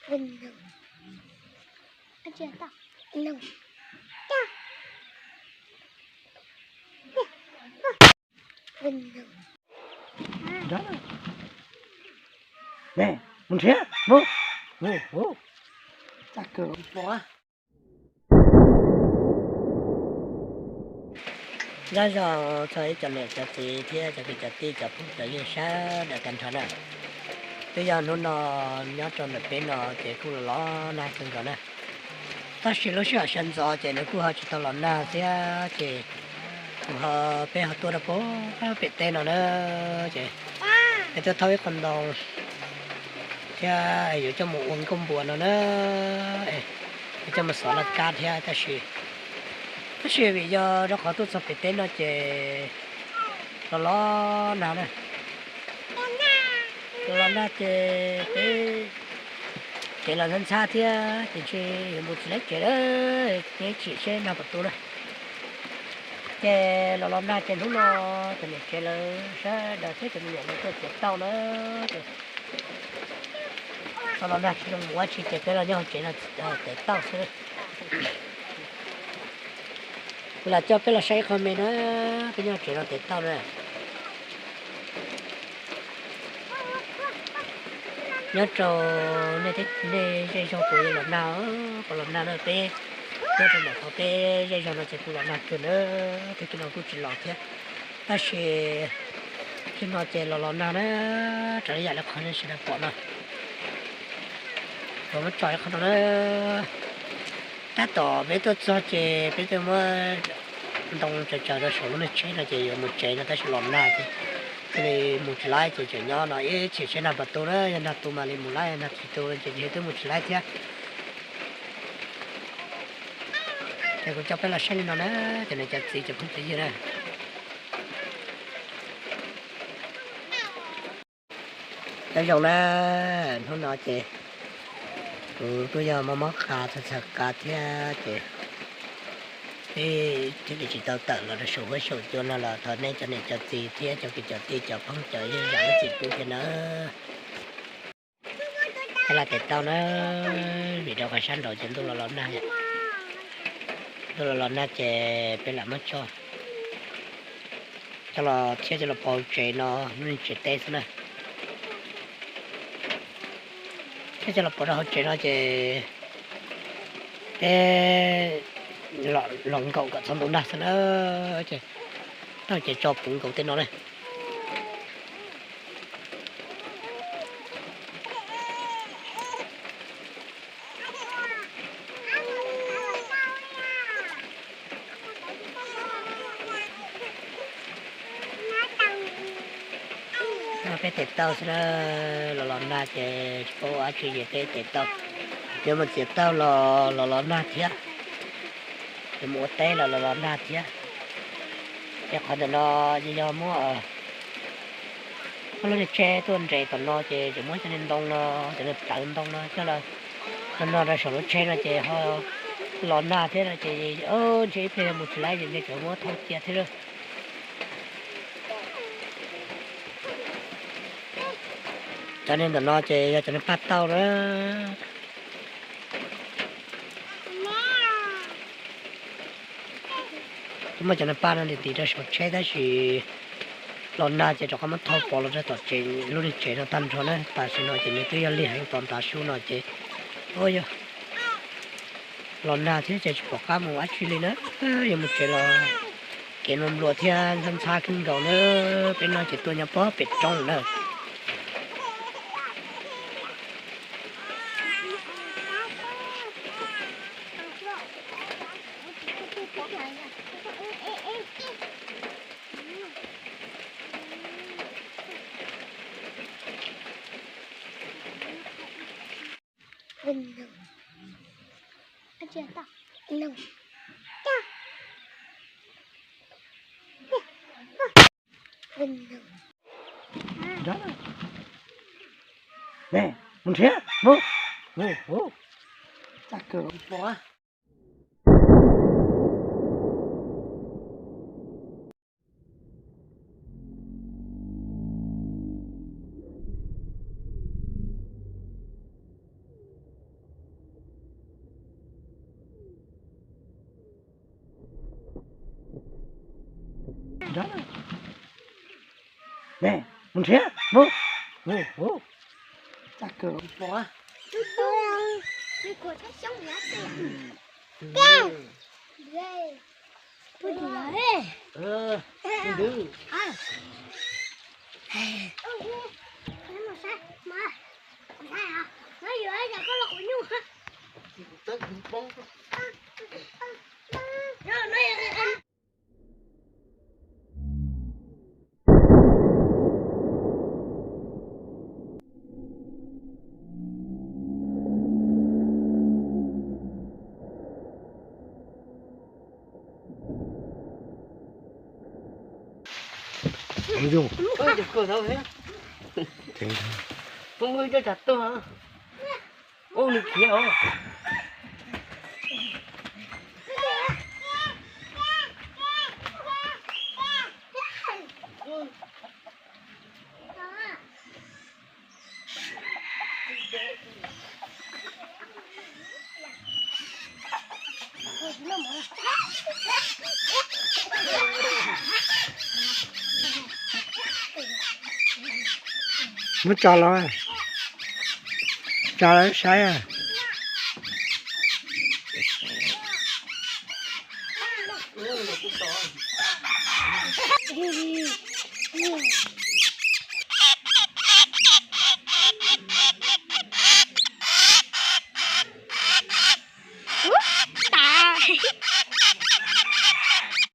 Mus nrhiav, mus. Mus, mus. Txaj kawg los pom. Nyob zoo txog ib cov niam cov txiv thiab cov kwv cov tij cov phooj cov ywg sawv daws tag nrho na. Twb yog hnub no nyob rau ntawm peb no ces kuj los los nag kawg nkaus na. Tab sis lub sij hawm sawv ntxov ces nws kuj ho tsis tau los nag thiab ces kuv ho, peb ho tuaj rau pem teb no na, ces peb tuaj thauj ib qho ntoo thiab yuav coj mus ua nkuaj npua no na, yuav coj mus xov laj kab thiab tab sis, tab sis vim yog rau qhov tuaj txog pem teb no ces los los nag na. Los los nag ces peb tsev los ntxhab ntxhab thiab ces ntshe yuav mus tsis laib tsev lawm, neb chim seb nag puas tu na. Ces los los nag ces hnub no cov niam tsev lawv sawv daws thiab cov me nyuam lawv tuaj txiav tauj na. Los los nag tsis zoo mus ua tsi ces peb los nyob hauv tsev no txiav tauj xwb. Kuv lam coj peb los saib ib qho me na, peb nyob tsev no txiav tauj na. Nyob rau nej zej zog puas yuav los nag, puas los nag na, peb nyob rau ntawm qhov peb zej zog no ces kuj los nag kawg na, tag kis no kuj tsis los thiab. Tab sis tag kis no ces los los nag na, raws li yam li qhov nej sawv daws pom no. Kuv muab tso ib qho no na. Tab tom peb tuaj txog ces peb tuaj muab ntoo tsaws tsaws rau saum lub niag tsheb no ces yuav mus tsev no tab sis los nag ces thiaj li mus tsis laib ces tseem nyob no ib chim seb nag puas tu na, yog nag tu mam li mus laib, nag tsis tu ces ntshe twb mus tsis laib thiab. Ces kuv coj peb los saib li no na, cov niam cov txiv cov phooj cov ywg na. Nyob zoo na, hnub no ces kuv kuj yog mob mob qas txhawv txhawv qas thiab ces peb thiaj li tsis tau tawm los rau saum huab saum cua no los thov nej cov niam cov txiv thiab cov kwv cov tij cov phooj cov ywg zam lub txim pub thiab na. Peb los txiav tauj na, vim rau qhov sab nraud ces ntuj los los nag, ntuj los los nag ces peb lam muab tso, coj los thiab coj los pov hauv tsev no, lub niag tsev teb xwb na. Thiab coj los pov rau hauv tsev no ces peb los nkaum kom txog ntuj nag xwb na, ces tauj ces tso puv nkaus tej no na. Peb txiav tauj xwb na, los los nag ces tsis paub ua dab tsi ces peb txiav tauj. Yuav mus txiav tauj los los los nag thiab, yuav mus ua teb los los los nag thiab. Ces qhov ntawm no yog muab, muab lub niag tsheb tuaj nres tom no ces tseem muab cov niag ntoo no, cov niag plawv ntoo no coj los no rau saum lub tsheb no ces ho los nag thiab no ces ntshe ib pliag yog mus tsis laib ces ntshe tseem muab thauj cia thiab lawm. Cov niag ntawm no ces yog cov niag paj tauj na. Twb muab cov niag paj no ntim ntim rau saum tsheb tab sis los nag ces rov qab muab thauj pov los rau tom tsev, lub niag tsev no tag nrho na. Tam sim no ces nws twb yog lig heev tom ntav su no ces, o, yog los nag thiab ces tsis pom qab mus ua dab tsi li na. Yuav mus tsev los kev no nplua thiab ntxhab ntxhab kawg nkaus na. Peb no ces tuaj nyob pog pem roob na. Mus nrhiav, mus, mus, mus, txaj kawg los pom. Ne, mus nrhiav mus. Mus, mus. Txaj kawg los pom. Tus tus, tus kuv txhob xyoob ua tsi. Tus tus los. Tus tus. Ua yog, poob cov kawg tau thiab. Poob cov cov tuag. Ua nws khiav os. Muab tso los, tso los saib.